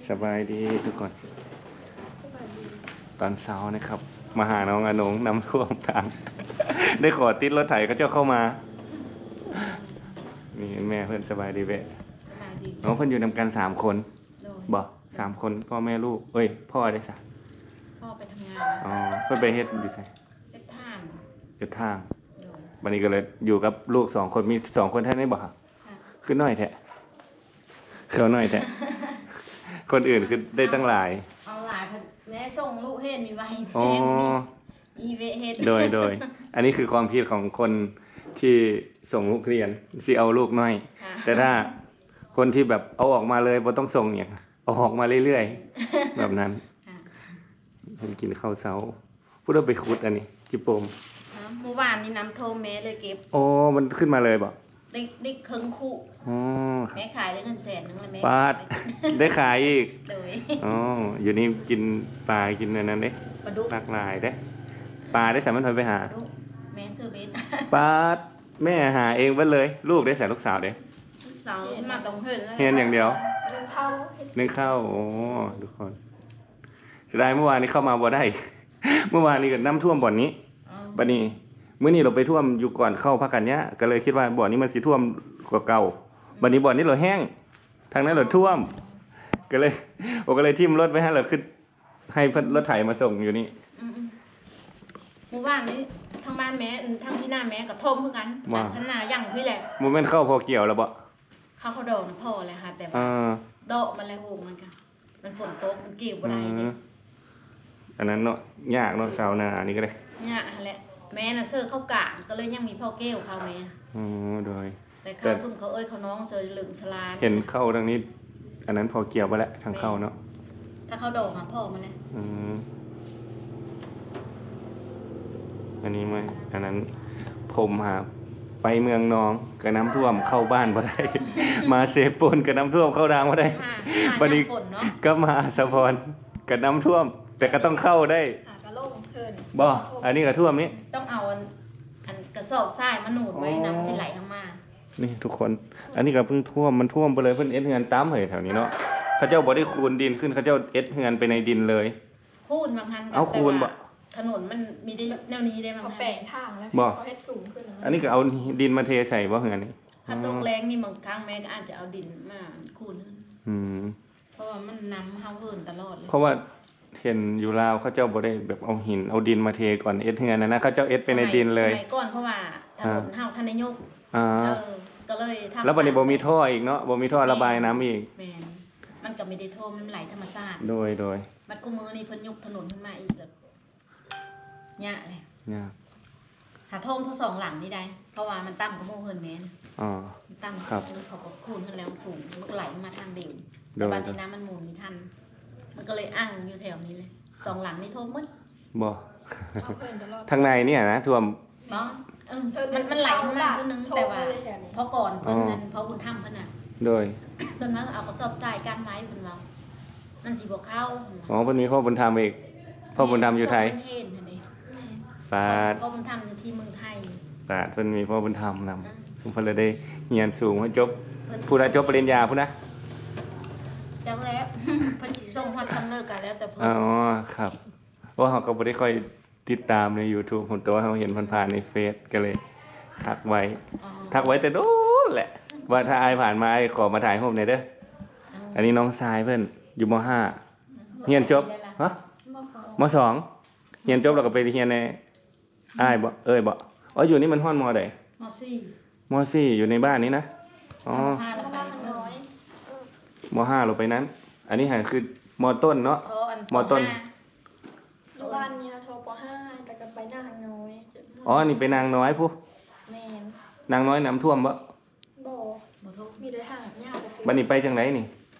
ສະບາຍດີທຸກຄົນ ຕອນເຊົ້ານີ້ຄັບ ມາຫານ້ອງອານົງ ນ້ຳຖ້ວມທາງ ໄດ້ຂໍຕິດລົດໄຖເຂົາເຈົ້າເຂົ້າມາ ນີ້ແມ່ເພິ່ນ ສະບາຍດີແວະ ສະບາຍດີ ນ້ອງເພິ່ນຢູ່ນຳກັນສາມຄົນ ໂດຍ ບໍ່ ສາມຄົນ ພໍ່ແມ່ລູກ ເອີຍ ພໍ່ເດ້ຊະ ພໍ່ໄປທຳງານ ອໍ ເພິ່ນໄປເຮັດຢູ່ໃສ? ເຮັດທາງ ເຮັດທາງ ໂດຍ ບັດນີ້ກໍເລີຍຢູ່ກັບລູກສອງຄົນ ມີສອງຄົນເທົ່ານີ້ບໍ່? ຄືນ້ອຍແທ້ ເຂົານ້ອຍແທ້ ຄົນອື່ນຄືໄດ້ຕັ້ງຫຼາຍ ເອົາຫຼາຍ ແມ່ສົ່ງລູກຮຽນມີໄວ ອໍ ມີເວເຮັດ ໂດຍ ໂດຍ ອັນນີ້ຄືຄວາມຄິດຂອງຄົນທີ່ສົ່ງລູກຮຽນ ຊິເອົາລູກນ້ອຍ ແຕ່ຖ້າຄົນທີ່ແບບເອົາອອກມາເລີຍ ບໍ່ຕ້ອງສົ່ງຫຍັງ ເອົາອອກມາເລື້ອຍໆ ແບບນັ້ນ ເພິ່ນກິນເຂົ້າເຊົ້າ ຜູ້ໃດໄປຂຸດອັນນີ້ ຈິໂປມ ຮະ ມື້ວານນີ້ນ້ຳຖ້ວມແມ່ເລີຍເກັບ ໂອ້ ມັນຂຶ້ນມາເລີຍບໍ່? ໄດ້ ໄດ້ເຄິ່ງຄຸ ອໍ ແມ່ຂາຍໄດ້ເງິນແສນໜຶ່ງແລ້ວແມ່ ປາດ ໄດ້ຂາຍອີກ ໂດຍ ອໍ ຢູ່ນີ້ກິນປາ ກິນອັນນັ້ນເດ້ ປາດຸກ ຫຼາກຫຼາຍເດ້ ປາໄດ້ສາມພັນໄປຫາ ປາດຸກ ແມ່ຊື້ເບັດ ປາດ ແມ່ຫາເອງເບິດເລີຍ ລູກເດ້ສາ ລູກສາວເດ້ ລູກສາວມາຕ້ອງເຮັດ ຮຽນຢ່າງດຽວ ໜຶ່ງເຂົ້າ ໜຶ່ງເຂົ້າ ໂອ້ ທຸກຄົນ ເສຍດາຍມື້ວານນີ້ເຂົ້າມາບໍ່ໄດ້ ມື້ວານນີ້ກໍນ້ຳຖ້ວມບ່ອນນີ້ ອໍ ບັດນີ້ມື້ນີ້ລາວໄປຖ້ວມຢູ່ກ່ອນເຂົ້າພາກັນຍະ ກໍເລີຍຄິດວ່າບ່ອນນີ້ມັນຊິຖ້ວມກວ່າເກົ່າ ບັດນີ້ບ່ອນນີ້ລາວແຫ້ງ ທາງນັ້ນລາວຖ້ວມ ກໍເລີຍ ໂອ ກໍເລີຍຖິ້ມລົດໄວ້ຫັ້ນ ແລ້ວຂຶ້ນໃຫ້ເພິ່ນລົດໄຖມາສົ່ງຢູ່ນີ້ ອືມໆ ມື້ວານນີ້ທາງບ້ານແມ່ ທາງທີ່ໜ້າແມ່ກໍຖ້ວມຄືກັນ ວ່າ ທາງໜ້າຢ່າງພີ້ແຫຼະ ບໍ່ແມ່ນເຂົ້າພໍກ່ຽວແລ້ວບໍ່? ເຂົ້າ ເຂົ້າດອກນະພໍແລ້ວຫາ ແຕ່ວ່າ ເອີ ເດາະມັນແລ້ວໂຮງມັນກະ ມັນຝົນຕົກ ມັນກ່ຽວບໍ່ໄດ້ເດ້ ອືມ ອັນນັ້ນເນາະ ຍາກເນາະ ຊາວນານີ້ກໍໄດ້ ຍາກຫັ້ນແຫຼະ ແມ່ນະເຊີເຂົ້າກາງ ກໍເລີຍຍັງມີພໍກ່ຽວເຂົ້າແມ່ ອໍ ໂດຍ ແຕ່ເຂົ້າຊຸມເຂົ້າເອີຍເຂົ້າໜອງ ເຊີເລິງສະຫຼານ ເຫັນເຂົ້າທາງນີ້ ອັນນັ້ນພໍກ່ຽວໄປແລ້ວ ທາງເຂົ້າເນາະ ແມ່ນ ຖ້າເຂົ້າດອກຫາພໍມັນແຫຼະ ອືມ ອັນນີ້ມັນ ອັນນັ້ນ ຜົມຫາ ໄປເມືອງນອງກໍນ້ຳຖ້ວມເຂົ້າບ້ານບໍ່ໄດ້ ມາເຊໂປນກໍນ້ຳຖ້ວມເຂົ້າທາງບໍ່ໄດ້ ຫາ ຫາ ບັດນີ້ ຍາມຝົນເນາະ ກັບມາສະພອນກໍນ້ຳຖ້ວມ ແຕ່ກໍຕ້ອງເຂົ້າໄດ້ ຫາກະລົງເພິ່ນ ບໍ່ ອັນນີ້ກໍຖ້ວມນີ້ ຕ້ອງເອົາອັນ ອັນກະສອບຊາຍມາໜູນໄວ້ ອໍ ນ້ຳຊິໄຫຼລົງມາ ນີ້ທຸກຄົນ ອັນນີ້ກໍເພິ່ງຖ້ວມ ມັນຖ້ວມໄປເລີຍ ເພິ່ນເຮັດເຮືອນຕ່ຳເຮີ້ຍແຖວນີ້ເນາະ ເຂົາເຈົ້າບໍ່ໄດ້ຄູນດິນຂຶ້ນ ເຂົາເຈົ້າເຮັດເຮືອນໄປໃນດິນເລີຍ ຄູນບາງຫັ້ນ ເອົາ ແຕ່ວ່າ ຄູນບໍ່? ຖະໜົນມັນມີໄດ້ແນວນີ້ເດ້ບາງ ເຂົາແປງທາງແລ້ວ ບໍ່ ເຂົາເຮັດສູງຂຶ້ນແລ້ວ ອັນນີ້ກໍເອົາດິນມາເທໃສ່ບໍ່ ເຮືອນີ້? ຖ້າຕົກແລງນີ້ບາງຄັ້ງແມ່ກໍອາດຈະເອົາດິນມາຄູນ ອືມ ເພາະວ່າມັນນຳເຮົາເຫີນຕະຫຼອດເລີຍ ເພາະວ່າເຫັນຢູ່ລາວເຂົາເຈົ້າບໍ່ໄດ້ແບບເອົາຫີນເອົາດິນມາເທກ່ອນເຮັດເຮືອນຫັ້ນນະ ເຂົາເຈົ້າເຮັດໄປໃນດິນເລີຍ ສະໄໝກ່ອນ ເພາະວ່າຖະໜົນເຮົາ ອ່າ ທັນໄດ້ຍົກ ອ່າ ເອີ ກໍເລີຍທຳ ແລ້ວບັດນີ້ບໍ່ມີທໍ່ອີກເນາະ ບໍ່ມີທໍ່ລະບາຍນ້ຳອີກ ແມ່ນ ມັນກໍມີແຕ່ທໍ່ ມັນໄຫຼທຳມະຊາດ ໂດຍ ໂດຍ ບັດຄູ່ມື້ນີ້ເພິ່ນຍົກຖະໜົນຂຶ້ນມາອີກ ຍາກເລີຍ ຍາກ ຖ້າຖ້ວມທັງສອງຫຼັງນີ້ໄດ້ ເພາະວ່າມັນຕ່ຳກວ່າໝູ່ເຮືອນແມ່ນ ອໍ ມັນຕ່ຳ ຄັບ ເຂົາກໍຄູນຂຶ້ນແລ້ວສູງ ມັນກໍໄຫຼມາທາງເດີມ ໂດຍ ແຕ່ບັດນີ້ນ້ຳມັນໝູນບໍ່ທັນ ມັນກໍເລີຍອັ່ງຢູ່ແຖວນີ້ເລີຍ ສອງຫຼັງນີ້ຖ້ວມໝົດ ບໍ່ ເຂົາເພິ່ນຕະຫຼອດ ທາງໃນນີ້ນະຖ້ວມ ບໍ່ ເອີ ມັນ ມັນໄຫຼມາຄືໜຶ່ງ ແຕ່ວ່າພໍ່ກອນເພິ່ນນັ້ນ ພໍ່ບຸນທຳເພິ່ນນະ ໂດຍ ເພິ່ນວ່າເອົາກະສອບຊາຍກັນໄວ້ ເພິ່ນວ່າ ມັນຊິບໍ່ເຂົ້າ ອໍ ເພິ່ນມີພໍ່ບຸນທຳອີກ ພໍ່ບຸນທຳຢູ່ໄທ ແມ່ນ ປາດ ພໍ່ບຸນທຳຢູ່ທີ່ເມືອງໄທ ປາດ ເພິ່ນມີພໍ່ບຸນທຳນຳ ອ່າ ເພິ່ນເລີຍໄດ້ຮຽນສູງຈົບ ເພິ່ນ ຜູ້ໃດຈົບປະລິນຍາພຸ້ນນະ ຈັກແລ້ວ ເພິ່ນຊິສົ່ງຮອດຊັ້ນເລີກກະແລ້ວແຕ່ເພິ່ນ ອໍ ຄັບ ໂອ້ ເຮົາກໍບໍ່ໄດ້ຄ່ອຍຕິດຕາມໃນຢູທູບພຸ້ນ ແຕ່ວ່າເຮົາເຫັນຜ່ານໆໃນເຟສ ກໍເລີຍທັກໄວ້ ອໍ ທັກໄວ້ແຕ່ດົນແຫຼະ ວ່າຖ້າອ້າຍຜ່ານມາ ອ້າຍຂໍມາຖ່າຍຮູບແດ່ເດີ ອໍ ອັນນີ້ນ້ອງຊາຍເພິ່ນ ຢູ່ ມໍຫ້າ ຮຽນຈົບ ຮະ ມໍສອງ ຮຽນຈົບແລ້ວກໍໄປຮຽນໃນ ອ້າຍບໍ່ ເອີຍບໍ່ ອໍ ຢູ່ນີ້ມັນຮອດ ມໍໃດ? ມໍສີ່ ມໍສີ່ ຢູ່ໃນບ້ານນີ້ນະ ອໍ ມໍຫ້າລະໄປ ມໍຫ້າລະໄປນັ້ນ ອັນນີ້ຫັ້ນຄືມໍຕົ້ນເນາະ ອໍ ອັນ ມໍຕົ້ນ ຢູ່ບ້ານນີ້ນະ ໂທ ປໍຫ້າ ແລ້ວກໍໄປນາງນ້ອຍ ອໍ ອັນນີ້ໄປນາງນ້ອຍພຸ້ນ ແມ່ນ ນາງນ້ອຍນ້ຳຖ້ວມບໍ່? ບໍ່ ບໍ່ຖ້ວມ ມີແຕ່ທາງຍາວໄປ ບັດນີ້ໄປຈັ່ງໃດນີ້?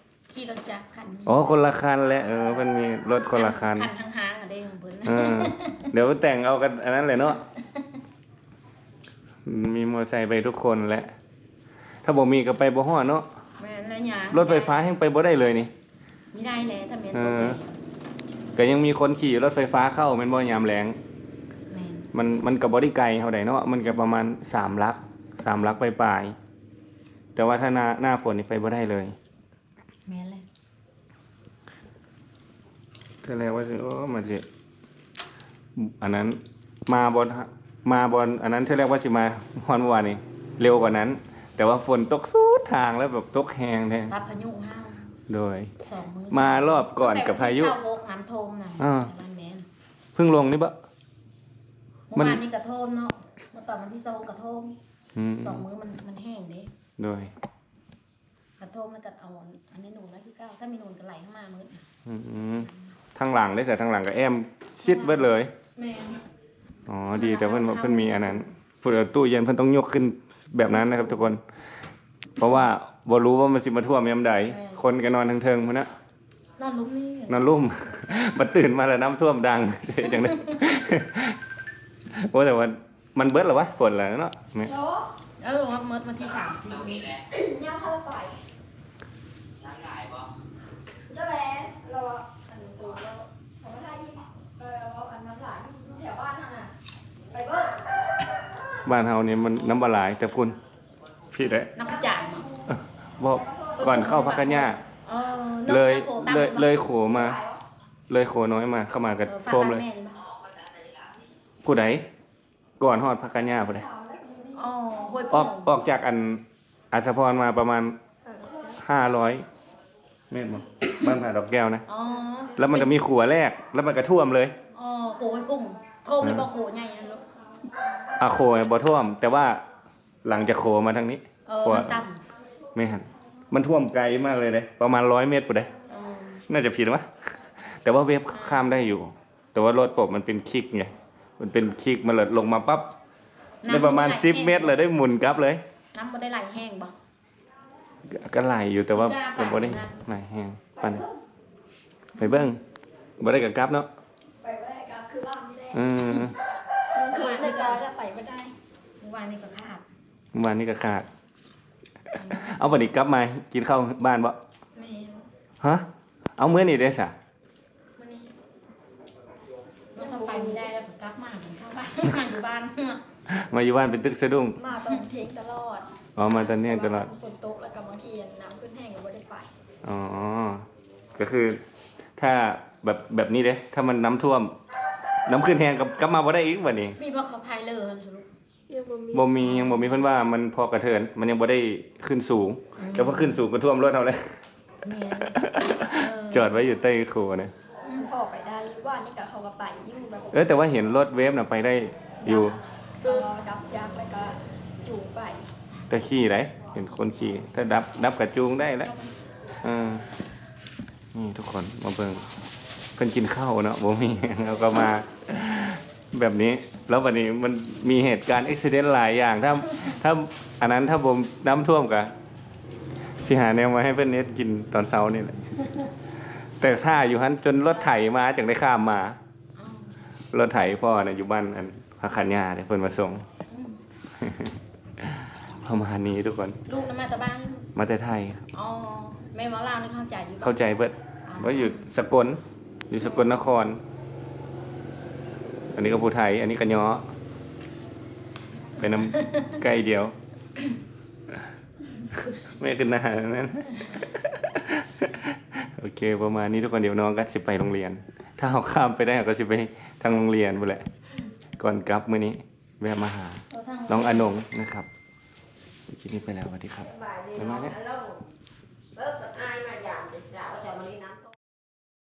ຂີ່ລົດຈັກຄັນນີ້ ອໍ ຄົນລະຄັນແຫຼະ ເອີ ເພິ່ນມີລົດຄົນລະຄັນ ຄັນທາງຫ້າງເດ້ຂອງເພິ່ນ ເອີ ດຽວແຕ່ງເອົາກັນອັນນັ້ນແຫຼະເນາະ ມີມໍໄຊໄປທຸກຄົນແຫຼະ ຖ້າບໍ່ມີກໍໄປບໍ່ຮອດເນາະ ແມ່ນ ແລ້ວຍ່າງ ລົດໄຟຟ້າແຮ່ງໄປບໍ່ໄດ້ເລີຍນີ້ ມີໄດ້ແຫຼະ ຖ້າແມ່ນ ເອີ ຕົກແລ້ວ ກໍຍັງມີຄົນຂີ່ລົດໄຟຟ້າເຂົ້າແມ່ນບໍ່ ຍາມແລງ ແມ່ນ ມັນ ມັນກໍບໍ່ໄດ້ໄກເທົ່າໃດເນາະ ມັນກໍປະມານສາມຫຼັກ ສາມຫຼັກປາຍໆ ແຕ່ວ່າຖ້າໜ້າ ໜ້າຝົນນີ້ໄປບໍ່ໄດ້ເລີຍ ແມ່ນແຫຼະ ເທື່ອແລກວ່າຊິ ໂອ້ ມັນຊິ ອັນນັ້ນ ມາບ່ອນ ມາບ່ອນ ອັນນັ້ນ ເທື່ອແລກວ່າຊິມາຮອດມື້ວານນີ້ ເລັວກວ່ານັ້ນ ແຕ່ວ່າຝົນຕົກສຸດທາງ ແລ້ວແບບຕົກແຮງແທ້ ພັດພາຍຸເຮົາ ໂດຍ ສອງມື້ ມາລອບກ່ອນກັບພາຍຸ ຕັ້ງແຕ່ວັນທີຊາວຫົກ ນ້ຳຖ້ວມນະ ອ່າ ແມ່ນ ເພິ່ງລົງນີ້ບໍ? ມື້ວານນີ້ກໍຖ້ວມເນາະ ເມື່ອຕອນວັນທີຊາວຫົກກໍຖ້ວມ ອືມ ສອງມື້ມັນ ມັນແຫ້ງເດ້ ໂດຍ ກະທົມແລ້ວກໍເອົາອັນນີ້ໜູນໄວ້ຄືເກົ່າ ຖ້າມີໜູນກໍໄຫຼເຂົ້າມາໝົດ ອືມ ທາງຫຼັງເດ້ ທາງຫຼັງກໍແອ້ມຊິດເບິດເລີຍ ແມ່ນ ອໍ ດີແຕ່ເພິ່ນ ເພິ່ນມີອັນນັ້ນ ພຸ້ນ ຕູ້ເຢັນເພິ່ນຕ້ອງຍົກຂຶ້ນແບບນັ້ນນະຄັບທຸກຄົນ ເພາະວ່າບໍ່ຮູ້ວ່າມັນຊິມາຖ້ວມຍາມໃດ ແມ່ນ ຄົນກໍນອນເທິງໆພຸ້ນນະ ນອນລຸ່ມນີ້ ນອນລຸ່ມ ບັດຕື່ນມາແລ້ວນ້ຳຖ້ວມດັງ ເຮັດຈັ່ງໃດ ໂອ້ ແຕ່ວ່າ ມັນເບິດແລ້ວວະ ຝົນແລ້ວເນາະ ແມ່ນ ເອີ ເອີ ໝົດ ໝົດວັນທີສາມສິບນີ້ ຍາມພາລະໄປ ເຈົ້າແຫຼະ ລາວ ອັນໂຕລາວ ເຂົາມາຖ່າຍອີກ ເອີ ເວົ້າອັນນັ້ນຫຼາຍ ຢູ່ແຖວບ້ານເຮົານະ ໄປເບິ່ງ ບ້ານເຮົານີ້ມັນນ້ຳບໍ່ຫຼາຍ ແຕ່ພຸ້ນ ພີ້ແຫຼະ ນ້ຳຈານ ບໍ່ ກ່ອນເຂົ້າພັກກະຍາ ເອີ ເລີຍ ເລີຍ ເລີຍໂຂມາ ເລີຍໂຂນ້ອຍມາ ເຂົ້າມາກໍ ເອີ ຖ້ວມເລີຍ ຜູ້ໃດ? ກ່ອນຮອດພັກກະຍາພຸ້ນເດ້ ອໍ ຫ້ວຍໂປ່ງ ອອກ ອອກຈາກອັນ ອັດສະພອນມາປະມານຫ້າຮ້ອຍ ແມ່ນບໍ່? ບ້ານຜາດອກແກ້ວນະ ອໍ ແລ້ວມັນກໍມີຂົວແລກ ແລ້ວມັນກໍຖ້ວມເລີຍ ອໍ ໂຂຫ້ວຍໂປ່ງ ຖ້ວມນີ້ບໍ່ ໂຂໃຫຍ່ຫັ້ນເນາະ ອ່າ ໂຂບໍ່ຖ້ວມ ແຕ່ວ່າຫຼັງຈາກໂຂມາທາງນີ້ ເອີ ຂົວ ມັນຕ່ຳ ແມ່ນ ມັນຖ້ວມໄກມາກເລີຍເດ້ ປະມານຮ້ອຍເມັດພຸ້ນເດ້ ອໍ ໜ້າຈະຜິດວະ ແຕ່ວ່າເວບຂ້າມໄດ້ຢູ່ ແຕ່ວ່າລົດປອບມັນເປັນຄິກໄງ ມັນເປັນຄິກ ມັນເລີຍລົງມາປັບ ນ້ຳ ໄດ້ປະມານສິບເມັດ ແລ້ວໄດ້ໝູນກັບເລີຍ ນ້ຳບໍ່ໄດ້ໄຫຼແຮງບໍ່? ກໍ ກໍໄຫຼຢູ່ ແຕ່ວ່າກໍບໍ່ໄດ້ໄຫຼແຮງປານໃດ ໄປເບິ່ງ ບໍ່ໄດ້ກໍກັບເນາະ ໄປບໍ່ໄດ້ກໍກັບ ຄືວ່ານີ້ແຫຼະ ເອີ ມື້ຄືນນີ້ກໍໄປບໍ່ໄດ້ ມື້ວານນີ້ກໍຂາດ ມື້ວານນີ້ກໍຂາດ ເອົາ ບັດນີ້ກັບມາກິນເຂົ້າບ້ານບໍ່? ແມ່ນ ຮະ ເອົາ ມື້ນີ້ເດ້ສະ? ມື້ນີ້ ແລ້ວກໍໄປບໍ່ໄດ້ ແລ້ວກໍກັບມາກິນເຂົ້າບ້ານ ມາຢູ່ບ້ານ ມາຢູ່ບ້ານເປັນຕຶກສະດຸ້ງ ມາຕອນທ່ຽງຕະຫຼອດ ອໍ ມາຕອນທ່ຽງຕະຫຼອດ ແຕ່ວ່າຝົນຕົກ ແລ້ວກໍບາງທີນ້ຳຂຶ້ນແຮງກໍບໍ່ໄດ້ໄປ ອໍ ກໍຄືຖ້າແບບ ແບບນີ້ເດ້ ຖ້າມັນນ້ຳຖ້ວມ ນ້ຳຂຶ້ນແຮງ ກໍກັບມາບໍ່ໄດ້ອີກບັດນີ້ ມີບໍ່ເຂົາພາຍເຫຼືອຫັ້ນສະຫຼຸບ? ຍັງບໍ່ມີ ບໍ່ມີ ຍັງບໍ່ມີ ເພິ່ນວ່າມັນພໍກະເທີນ ມັນຍັງບໍ່ໄດ້ຂຶ້ນສູງ ອືມ ແຕ່ພໍຂຶ້ນສູງກໍຖ້ວມລົດເຮົາແລ້ວ ແມ່ນ ເອີ ຈອດໄວ້ຢູ່ໃຕ້ຂົວນະ ອືມ ພໍໄປໄດ້ ວານນີ້ກໍເຂົາກໍໄປຢູ່ແບບ ເອີ ແຕ່ວ່າເຫັນລົດເວຟນະໄປໄດ້ຢູ່ ເອີ ດັບຈັກແລ້ວກໍຈູງໄປ ແຕ່ຂີ່ໄດ້ ເຫັນຄົນຂີ່ ຖ້າດັບ ດັບກໍຈູງໄດ້ແຫຼະ ເອີ ນີ້ທຸກຄົນມາເບິ່ງ ເພິ່ນກິນເຂົ້າເນາະ ບໍ່ມີຫຍັງ ເຮົາກໍມາແບບນີ້ ແລ້ວບັດນີ້ມັນມີເຫດການ accident ຫຼາຍຢ່າງ ຖ້າ ຖ້າອັນນັ້ນ ຖ້າບໍ່ນ້ຳຖ້ວມກະຊິຫາແນວມາໃຫ້ເພິ່ນເຮັດກິນຕອນເຊົ້ານີ້ແຫຼະ ແຕ່ຖ້າຢູ່ຫັ້ນຈົນລົດໄຖມາ ຈັ່ງໄດ້ຂ້າມມາ ອໍ ລົດໄຖພໍ່ນະ ຢູ່ບ້ານອັນ ພະຄັນຍາເດ້ ເພິ່ນມາສົ່ງ ອືມ ປະມານນີ້ທຸກຄົນ ລູກນະມາແຕ່ບ້ານ ມາແຕ່ໄທ ອໍ ແມ່ເວົ້າລາວນີ້ເຂົ້າໃຈຢູ່ບໍ່? ເຂົ້າໃຈເບິດ ອໍ ວ່າຢູ່ສະກົນ ຢູ່ສະກົນນະຄອນ ອັນນີ້ກໍຜູ້ໄທ ອັນນີ້ກໍຍໍ້ ໄປນຳໄກ່ດຽວ ແມ່ຂຶ້ນໜ້ານັ້ນ ໂອເຄ ປະມານນີ້ທຸກຄົນ ດຽວນ້ອງກໍຊິໄປໂຮງຮຽນ ຖ້າເຮົາຂ້າມໄປໄດ້ ເຮົາກໍຊິໄປທາງໂຮງຮຽນພຸ້ນແຫຼະ ກ່ອນກັບມື້ນີ້ ແວະມາຫາ ເອີ ທາງ ນ້ອງອານົງນະຄັບ ຄລິບນີ້ໄປແລ້ວ ສະຫວັດດີຄັບ ສະບາຍດີ ບາຍບາຍ ເນາະ ເນາະ ອາລົງ ເອີ ອາຍ